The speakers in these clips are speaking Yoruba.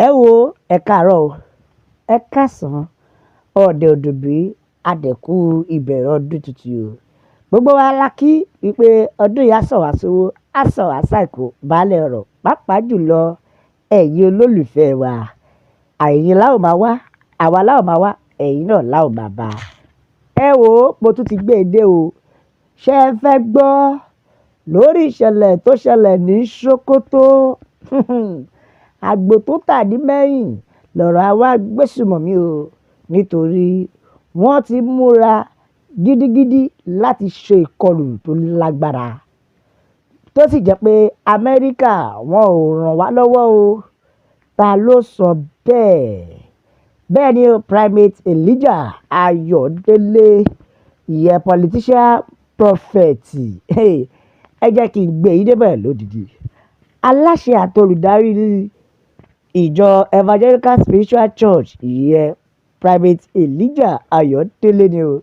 Ẹ wo, ẹ káàárọ̀ o, ẹ káàsán, ọ̀dẹ̀ òdùbí, adẹ̀kú ìbẹ̀rẹ̀ ọdún tuntun o. Gbogbo wa la kí wípé ọdún yìí á sàn wá sówó, á sàn wá sáìkú, baálẹ̀ ọ̀rọ̀, pàápàá jùlọ ẹ̀yin olólùfẹ́ wa. Ẹ̀yin la ó máa wá, àwa la ó máa wá, ẹ̀yin náà la ó máa bá. Ẹ wo, mo tún ti gbé e dé o. Ṣé ẹ fẹ́ gbọ́ lórí ìṣẹ̀lẹ̀ tó ṣẹlẹ̀ ní Sokoto? Àgbò tó tàdí mẹ́yìn lọ̀rọ̀ àwa agbésùnmọ̀mí o, nítorí wọ́n ti múra gidigidi láti ṣe ìkọlù tó lágbára, tó sì jẹ́ pé Amẹ́ríkà wọn ò ràn wá lọ́wọ́ o. Ta ló sọ bẹ́ẹ̀? Bẹ́ẹ̀ ni o, Primate Elijah Ayọ̀délé, ìyẹn politician prophet. Ẹ jẹ́ kí n gbé yín débẹ̀ lódìdí. Aláṣẹ àti olùdarí ìjọ Evangelical Spiritual Church, ìyẹn Primate Elijah Ayọ̀délé ni o.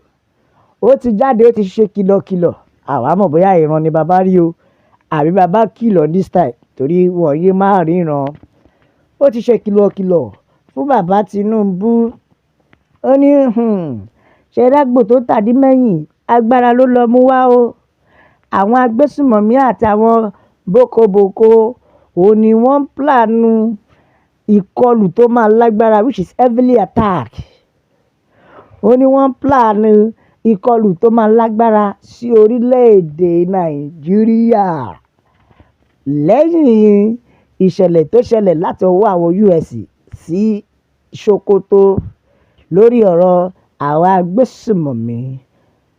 Ó ti jáde, ó ti ṣe kìlọ̀kìlọ̀. Àwa mọ̀ bóyá ìran ni bàbá rí o, àbí bàbá kìlọ̀ this time, torí wọ́n yé má ríran. Ó ti ṣe kìlọ̀kìlọ̀ fún bàbá Tinubu. Ó ní, ṣe rágbò tó tàdí mẹ́yìn, agbára ló lọ mú wá o. Àwọn agbésùnmọ̀mí àti àwọn bókobòko ò ní wọ́n ń plan ìkọlù tó máa lágbára, which is heavily attack. Ó ní wọ́n ń plan ìkọlù tó máa lágbára sí orílẹ̀-èdè Nàìjíríà lẹ́yìn ìṣẹ̀lẹ̀ tó ṣẹlẹ̀ láti ọwọ́ àwọn US sí Sokoto lórí ọ̀rọ̀ àwọn agbésùnmọ̀mí.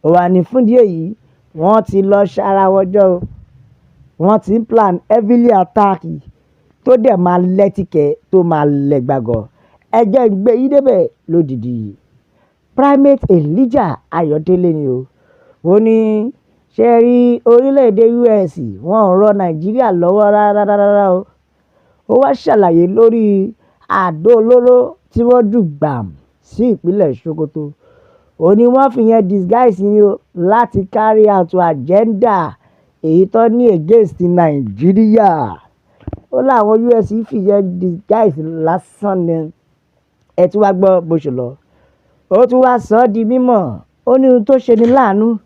Ó wà ní fún ìdí èyí, wọ́n ti lọ ṣara wọn jọ o. Wọ́n ti ń plan heavily attack tó dẹ̀ máa lẹ́tìkẹ́, tó máa lẹ́gbàgọ́. Ẹ jẹ́ n gbé yín débẹ̀ lódìdí. Primate Elijah Ayọ̀délé ni o. Ó ní ṣé ẹ rí orílẹ̀-èdè US, wọ́n ò rọ Nàìjíríà lọ́wọ́ rárá rárá o. Ó wá ṣàlàyé lórí àdó olóró tí wọ́n jù gbàm sí ìpínlẹ̀ Sokoto. Ó ní wọ́n fi yẹn disguise ni o láti carry out agenda èyí tó ní against Nàìjíríà. Ó láwọn US fi yẹn disguise lásán ni. Ẹ tún wá gbọ́ bó ṣe lọ. Ó tún wá sọ ọ́ di mímọ̀. Ó ní ohun tó ṣe ní láàánú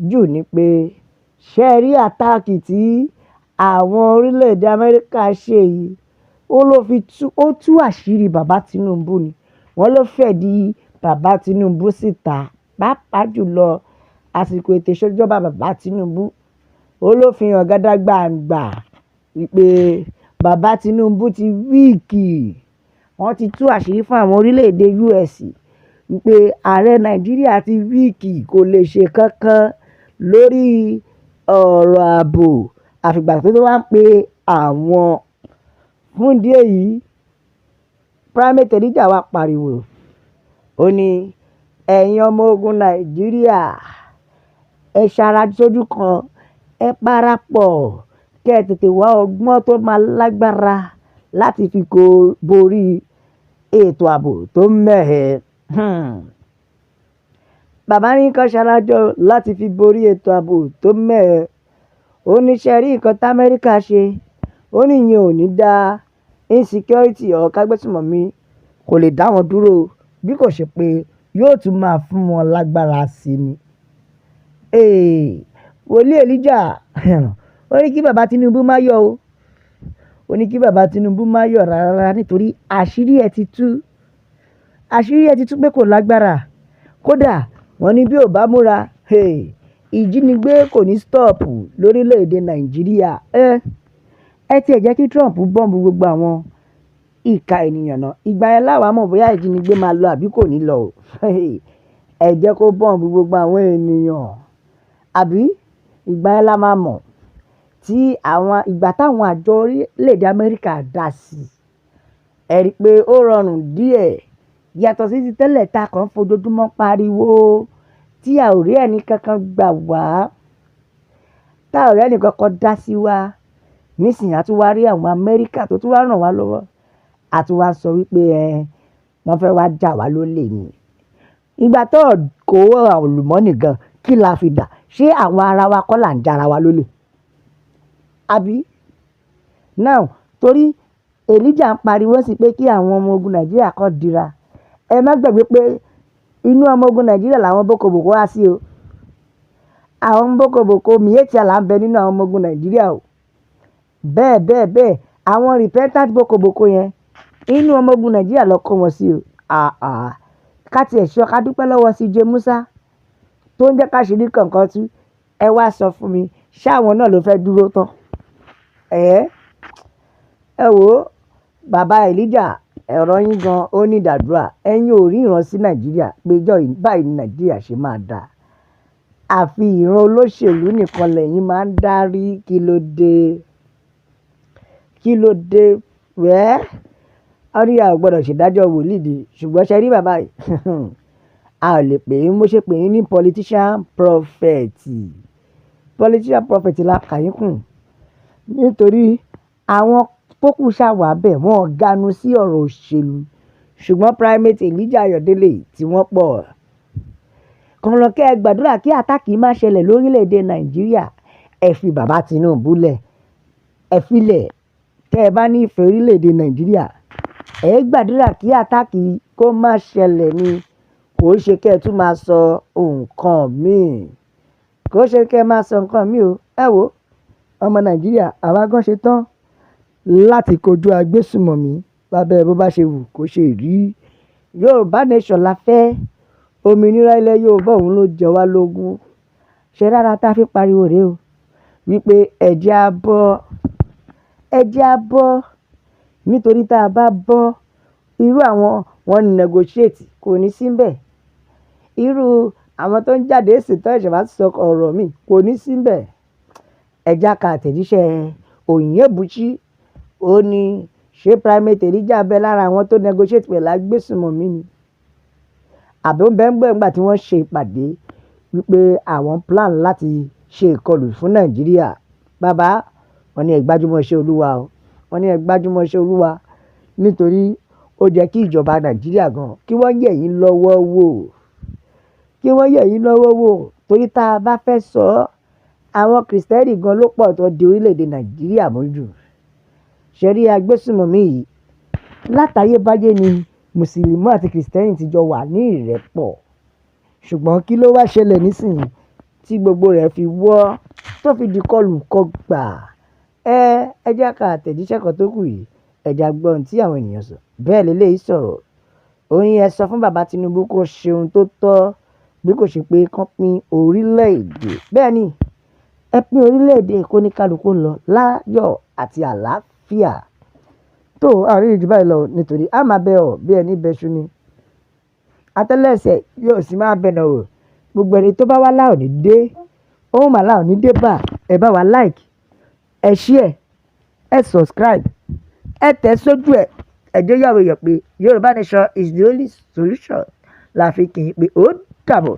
jù ni pé ṣé ẹ rí attack tí àwọn orílẹ̀-èdè Amẹ́ríkà ṣe yìí, ó ló fi tú, ó tú àṣírí bàbá Tinubu ni. Wọ́n ló fẹ́ di bàbá Tinubu síta, pàápàá jùlọ àsìkò ètò ìṣèjọba bàbá Tinubu. Ó ló fi hàn gádàgbàǹgbà wípé bàbá Tinubu ti weak. Wọ́n ti tú àṣírí fún àwọn orílẹ̀-èdè US wípé ààrẹ Nàìjíríà ti weak, kò lè ṣe kankan lórí ọ̀rọ̀ ààbò, àfìgbà tó wá ń pe àwọn. Fún ìdí èyí, Primate Elijah wá pariwo. Ó ní ẹ̀yin ọmọ ogun Nàìjíríà, ẹ ṣara sójú kan, ẹ parapọ̀, kí ẹ tètè wá ọgbọ́n tó máa lágbára láti fi kó borí ètò ààbò tó mẹ́hẹ. Bàbá ní kí wọ́n ṣarajọ láti fi borí ètò ààbò tó mẹ́hẹ. Ó ní ṣé ẹ rí nǹkan tí Amẹ́ríkà ṣe. Ó ní ìyẹn ò ní dá insecurity or kágbésùnmọ̀mí, kò lè dá wọn dúró, bí kò ṣe pé yóò tún máa fún wọn lágbára sí ni. Ee, wòlíì Elijah, ó ní kí bàbá Tinubu má yọ̀ o. Ó ní kí bàbá Tinubu má yọ̀ rárá, nítorí àṣírí ẹ ti tú. Àṣírí ẹ ti tú pé kò lágbára. Kódà wọ́n ní bí ò bá múra, hey, ìjínigbé kò ní stop lórílẹ̀-èdè Nàìjíríà. Ẹ tí ẹ jẹ́ kí Trump bomb gbogbo àwọn ìka ènìyàn náà. Ìgbà yẹn láwàá mọ̀ bóyá ìjínigbé máa lọ àbí kò ní lọ o. Ẹ jẹ́ kó bomb gbogbo àwọn ènìyàn. Àbí ìgbà yẹn la máa mọ̀ tí àwọn ìgbà táwọn àjọ orílẹ̀-èdè Amẹ́ríkà dá sí. Ẹ rí i pé ó rọrùn díẹ̀ yàtọ̀ sí ti tẹ́lẹ̀ tá kàn fojoojúmọ́ pariwo tí a ò rí ẹni kankan gbà wá, tá ò rí ẹni kankan dá sí wa. Nísìnyí a tún wá rí àwọn Amẹ́ríkà tó tún wá ràn wá lọ́wọ́. A tún wá sọ wípé ẹ, wọ́n fẹ́ wá jà wá lólè ni. Ìgbà tó kó àlùmọ́nì gan, kí la fi dà? Ṣé àwọn ara wa kọ́ là ń jà ara wa lólè? Àbí? Now, torí Elijah ń pariwo sí pé kí àwọn ọmọ ogun Nàìjíríà kó dira. Ẹ má gbàgbé pé inú ọmọ ogun Nàìjíríà làwọn Boko Boko wá sí o. Àwọn Boko Boko, Miyetti Allah ń bẹ nínú àwọn ọmọ ogun Nàìjíríà o. Bẹ́ẹ̀ bẹ́ẹ̀ bẹ́ẹ̀, àwọn repentant Boko Boko yẹn, inú ọmọ ogun Nàìjíríà lọ kó wọn sí o. Àà, ká tiẹ̀ sọ ká dúpẹ́ lọ́wọ́ CJ Musa tó ń jẹ́ ká ṣe ní kọ̀ọ̀kan tú. Ẹ wá sọ fún mi, ṣé àwọn náà ló fẹ́ dúró tán? Ẹ wò ó, bàbá Elijah, ọ̀rọ̀ yín gan ó ní ìdádúrà. Ẹ̀yin ò rí ìran sí Nàìjíríà pé ìjọ báyìí ní Nàìjíríà ṣe máa dà. Àfi ìran olóṣèlú nìkan lẹ́yìn máa ń darí. Kí ló dé? Kí ló dé? Wẹ́, wọ́n ní a ò gbọdọ̀ ṣèdájọ́ wòlíì ni, ṣùgbọ́n ṣe rí bàbá yìí. A ò lè pè é, mo ṣe pè é ní politician prophet. Politician prophet la kà yín kùn. Nítorí àwọn tó kù ṣà wà bẹ́ẹ̀, wọ́n ganu sí ọ̀rọ̀ òṣèlú. Ṣùgbọ́n Primate Elijah Ayọ̀délé tí wọ́n pọ̀. Kànràn kí ẹ gbàdúrà kí attack má ṣẹlẹ̀ lórílẹ̀ èdè Nàìjíríà. Ẹ fi bàbá Tinubu lẹ̀. Ẹ fi lẹ̀. Tẹ́ ẹ bá ní ìfẹ́ orílẹ̀ èdè Nàìjíríà, ẹ gbàdúrà kí attack kó má ṣẹlẹ̀ ni. Kò ṣe kí ẹ tún máa sọ nǹkan míì. Kò ṣe kí ẹ máa sọ nǹkan míì o. Ẹ wò ó, ọmọ Nàìjíríà, àwa gan ṣe tán láti kojú agbésùnmọ̀mí lábẹ́ bó bá ṣe wù kó ṣe rí. Yorùbá nation la fẹ́. Òmìnira ilẹ̀ Yorùbá òun ló jẹ wá lógún. Ṣé rárá tá fi pariwo rè o wípé ẹ jẹ́ á bọ́, ẹ jẹ́ á bọ́. Nítorí tí a bá bọ́, irú àwọn wọ́n negotiate kò ní sí ńbẹ̀. Irú àwọn tó ń jáde sí tó ṣẹ̀ṣẹ̀ máa sọ ọ̀rọ̀ mi kò ní sí ńbẹ̀. Ẹ já ka àtẹ̀jíṣẹ́ Onyebuchi. Ó ní ṣé Primate Elijah bẹ lára àwọn tó negotiate pẹ̀lú agbésùnmọ̀mí ni? Àbí ó ń bẹ ń bẹ̀ nígbà tí wọ́n ṣe ìpàdé wípé àwọn plan láti ṣe ìkọlù fún Nàìjíríà? Bàbá, wọ́n ní ẹ gbájúmọ́ iṣẹ́ Olúwa o. Wọ́n ní ẹ gbájúmọ́ iṣẹ́ Olúwa nítorí ó jẹ́ kí ìjọba Nàìjíríà gan kí wọ́n yẹ̀ yín lọ́wọ́ wò. Kí wọ́n yẹ̀ yín lọ́wọ́ wò torí tá a bá fẹ́ sọ, àwọn Kristẹni gan ló pọ̀ tó di orílẹ̀ èdè Nàìjíríà mú jù. Ṣé rí agbésùnmọ̀mí yìí? Látayébáyé ni Mùsùlùmí àti Kristẹni ti jọ wà ní ìrẹ́pọ̀. Ṣùgbọ́n kí ló wá ṣẹlẹ̀ nísìnyí tí gbogbo rẹ̀ fi wọ́ tó fi di kọlù kọgbà? Ẹ jẹ́ ká àtẹ̀jíṣẹ́ kan tó kù yìí. Ẹ jẹ́ á gbọ́ ohun tí àwọn ènìyàn sọ. Bẹ́ẹ̀ lélẹ́yìí sọ̀rọ̀. Ó ní ẹ sọ fún bàbá Tinubu kó ṣe ohun tó tọ́ bí kò ṣe pé kán pín orílẹ̀ èdè. Bẹ́ẹ̀ ni, ẹ pín orílẹ̀ èdè kó ní kálukú lọ láyọ̀ àti àlàáfíà. Tó àárín ìjú báyìí lọ nítorí a máa bẹ ọ̀ bí ẹni bẹṣu ni. Atẹ́lẹsẹ̀ yóò sì máa bẹ̀nà wò. Gbogbo ẹni tó bá wá láò ní dé, òun mà láò ní dé bá. Ẹ bá wa like, ẹ share, ẹ subscribe, ẹ tẹ̀ sójú ẹ. Ẹ jẹ́ yàwó èèyàn pé Yorùbá nation is the only solution. La fi kì í pé ó dàbọ̀.